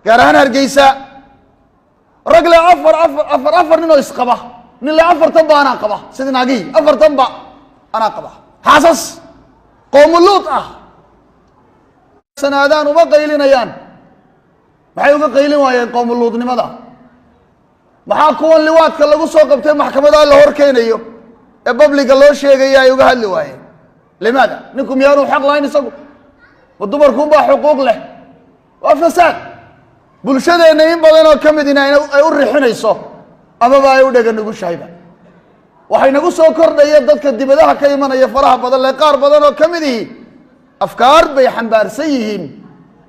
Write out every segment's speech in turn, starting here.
Gaar ahaan Hargeysa, rag le afar, afar, afar, afar nin oo isqaba, nin le afartan ba anaa qaba, sidii naagihii, afartan ba anaa qaba, xaasas qoomuluud ah sanaadaan uma qaylinayaan. Maxay uga qaylin waayeen qoomuluudnimada? Maxaa kuwan liwaadka lagu soo qabtay maxkamadaha la hor keenayo ee public-ga loo sheegaya ay uga hadli waayeen? Limaada? Ninku miyaanu xaq lahayn isagu? Ma dumarkuunbaa xuquuq leh? Waa fasaad bulshadeenna in badan oo ka midina ay u rixinayso amaba ay u dhega nugushahayba. Waxay nagu soo kordhaya dadka dibadaha ka imanaya faraha badan le. Qaar badan oo ka mid ihi afkaar bay xambaarsan yihiin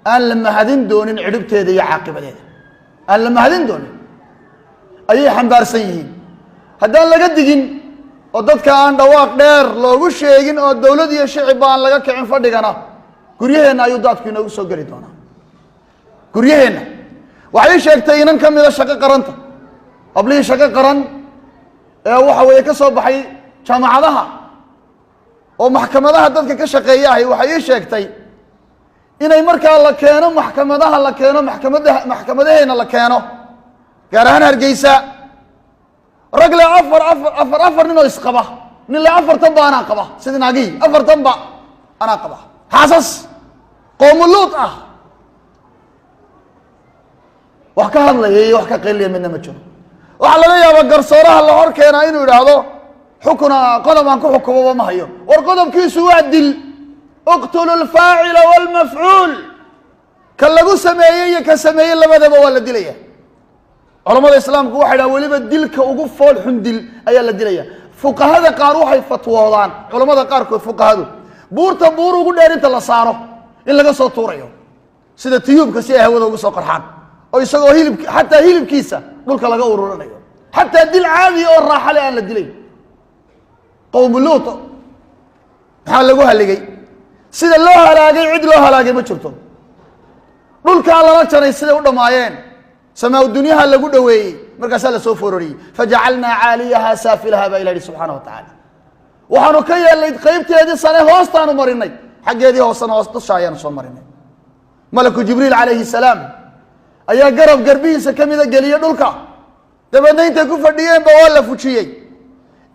aan la mahadin doonin, cidhibteeda iyo caaqibadeeda aan la mahadin doonin ayay xambaarsan yihiin. Haddaan laga digin oo dadka aan dhawaaq dheer loogu sheegin oo dowlad iyo shicibba aan laga kicin fadhigana, guryaheenna ayuu daadku inoogu soo geli doonaa, guryaheenna. Waxay sheegtay inan ka mida shaqo qaranta, hablihii shaqo qaran ee waxa weeye ka soo baxay jaamacadaha oo maxkamadaha dadka ka shaqeeya ahay, waxay ii sheegtay inay markaa la keeno maxkamadaha, la keeno maxkamadaha, maxkamadaheena la keeno, gaar ahaan Hargeysa, rag le afar, afar, afar, afar nin oo isqaba, nin le afartan ba anaa qaba, sidii naagihii, afartan ba anaa qaba, xaasas qoomuluud ah. Wax ka hadlaya iyo wax ka qayliya midna ma jiro. Waxaa laga yaabaa garsooraha la hor keenaa inuu idhaahdo: "Xukuna qodob aan ku xukumoba ma hayo." War qodobkiisu waa dil. Uqtulu lfaacila wاlmafcuul, ka lagu sameeyey iyo ka sameeyey labadaba waa la dilaya. Culamada islaamku waxay dhahan weliba dilka ugu fool xun dil ayaa la dilaya. Fuqahada qaar waxay fatwoodaan, culamada qaarkood, fuqahadu, buurta buur ugu dheer inta la saaro in laga soo tuurayo sida tiyuubka, si ay hawada uga soo qarxaan, oo isagoo hilib, xataa hilibkiisa dhulka laga ururinayo, xataa dil caadiya oo raaxa le aan la dilayn. Qowmu Luut maxaa lagu haligay? Sida loo halaagay cid loo halaagay ma jirto. Dhulkaa lala jaray siday u dhammaayeen. Samaa dunyaha lagu dhoweeyey, markaasaa lasoo fororiyey. Fajacalnaa caaliyaha saafilaha, baa ilah yihi subxaana wa tacaala. Waxaanu ka yeelnay qeybteedii sane hoostaanu marinay, xaggeedii hoosena hoos dusha ayaanu soo marinay. Malaku Jibriil calayhi salaam ayaa garab garbihiisa kamida geliyey dhulka. Dabeedna intay ku fadhiyeenba waa la fujiyey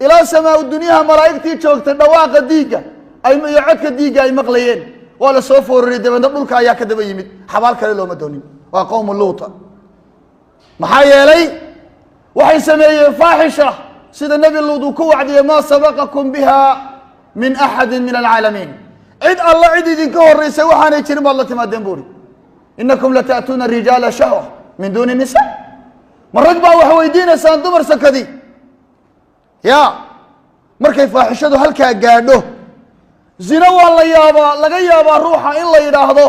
ilaa samaa dunyaha. Malaa'igtii joogtay dhawaaqa diigga ay iyo codka diigga ay maqlayeen. Waa la soo foororiyey, dabeedna dhulka ayaa ka daba yimid. Xabaal kale looma doonin. Waa qowmu Luuta. Maxaa yeelay waxay sameeyeen faaxisha, sida Nebi Luud uu ku wacdiyey: "Maa sabaqakum biha min axadi min alcaalamiin." Cid alla cid idinka horeysay waxaanay jirin baad la timaadeen, buuri. "Inakum lata'tuuna rijaala shahwa min duuni nisa." Ma rag baa wax weydiinaysaan dumar sakadii? Ya markay faaxishadu halkaa gaadho, zino waa la yaabaa, laga yaabaa ruuxa in la yidhaahdo: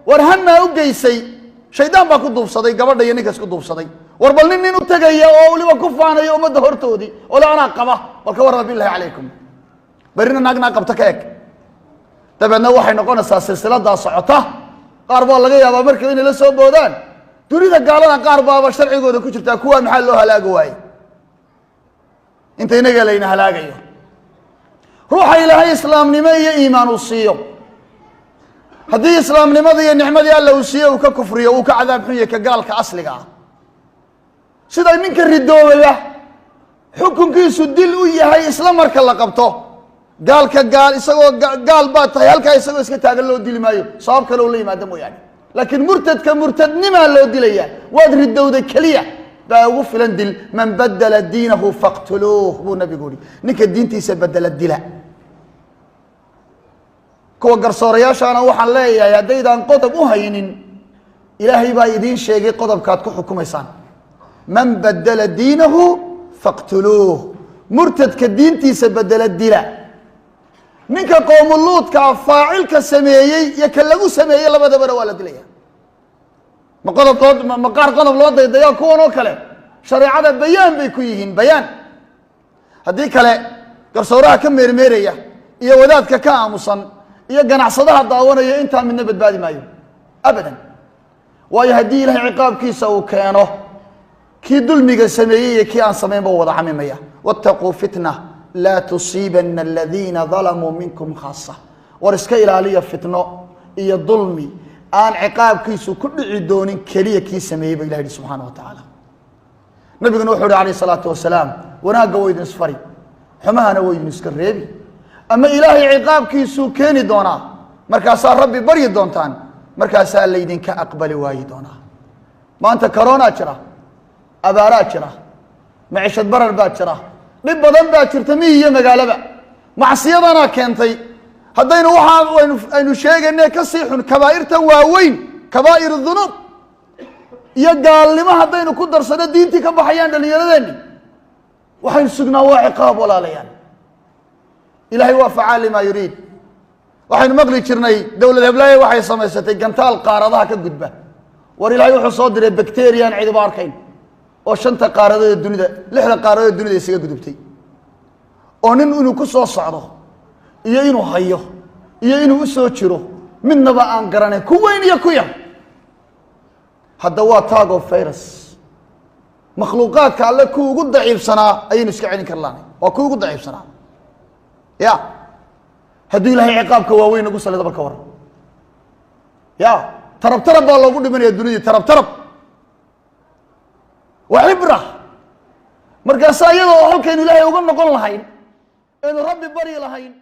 "War hanaa u geysay, shaydaan baa ku duubsaday gabadha iyo ninkaas ku duubsaday." War bal nin nin u tegaya oo weliba ku faanaya ummadda hortoodii oo le "anaa qaba", bal ka warrama, billahi calaykum. Berrina naag naag qabta ka eg. Dabeedna waxay noqonaysaa silsiladaa socota. Qaar baa laga yaabaa marka inay la soo boodaan: "Dunida gaalada qaar baaba sharcigooda ku jirtaa, kuwaa maxaa loo halaagi waaye inta inaga layna halaagayo?" Ruuxa Ilaahay islaamnimo iyo iimaan uu siiyo, haddii islaamnimada iyo nicmadii Alla uu siiye uu ka kufriyo, uu ka cadaab xun yahay ka gaalka asliga ah. Sida ninka ridoobaya xukunkiisu dil u yahay isla marka la qabto, gaalka gaal isagoo gaal baa tahay halkaa isagoo iska taagan loo dili maayo, sabab kale uu la yimaado mooyaane. Laakiin murtadka murtadnimaa loo dilaya. Waad ridowday keliya baa ugu filan dil. "Man badala diinahu faqtuluuh," buu nabigu yihi. Ninka diintiisa bedela dila. Kuwa garsoorayaashaana waxaan leeyahay, haddaydaan qodob u haynin, Ilaahay baa idiin sheegay qodobkaad ku xukumaysaan: "Man badala diinahu faqtuluuh." Murtadka diintiisa bedela dila. Ninka qoomuluudkaa faacilka sameeyey iyo ka lagu sameeyey labadabana waa la dilaya. Ma qodob loo ma qaar qodob loo daydaya? Kuwan oo kale shareecada bayaan bay ku yihiin, bayaan. Haddii kale garsooraha ka meermeeraya iyo wadaadka ka aamusan iyo ganacsadaha daawanaya intaa midna badbaadi maayo abadan. Waayo, haddii Ilahay ciqaabkiisa uu keeno, kii dulmiga sameeyey iyo kii aan samaynba wada camimaya. "Wattaquu fitna laa tusiibana aladiina dalamuu minkum khaasa." War iska ilaaliya fitno iyo dulmi. Aan ciqaabkiisu ku dhici doonin keliya kii sameeyey ba Ilah yihi subxaana wa tacaala. Nabiguna wuxu uhi alayh isalaatu wasalaam: "Wanaagga waa idin isfari, xumahana waa idin iska reebi, ama Ilaahay ciqaabkiisuu keeni doonaa, markaasaa Rabbi baryi doontaan, markaasaa laydinka aqbali waayi doonaa." Maanta koronaa jira, abaaraa jira, macishad barar baa jira, dhib badan baa jirta miyi iyo magaalaba. Macsiyadanaa keentay. Haddaynu waxaa aynu sheegayne kasii xun, kabaa'irtan waaweyn, kabaa'ir dunuub iyo gaalnimo haddaynu ku darsano, diintii ka baxayaan dhallinyaradeenni. Waxaynu sugnaa waa ciqaab, walaalayaal. Ilaahay waa facaal limaa yuriid. Waxaynu maqli jirnay dowlad heblaaye waxay samaysatay gantaal qaaradaha ka gudba. War Ilaahay wuxuu soo diray bacterian cidiba arkayn oo shanta qaaradood ee dunida, lixda qaaradood ee dunida isaga gudubtay, oo nin inuu ku soo socdo iyo inuu hayo iyo inuu usoo jiro midnaba aan garanayn, ku weyn iyo ku yar. Hadda waa tago virus. Makhluuqaadka Alle kuwa ugu daciifsanaa ayaynu iska celin kar laanay, waa kuwa ugu daciifsanaa. Ya hadduu Ilahay ciqaabka waaweyn nagu salido, balka waran? Ya tarab tarab baa loogu dhimanaya dunidii, tarab tarab. Waa cibra. Markaasa iyadoo halkaynu Ilaahay uga noqon lahayn, aynu Rabbi baryi lahayn.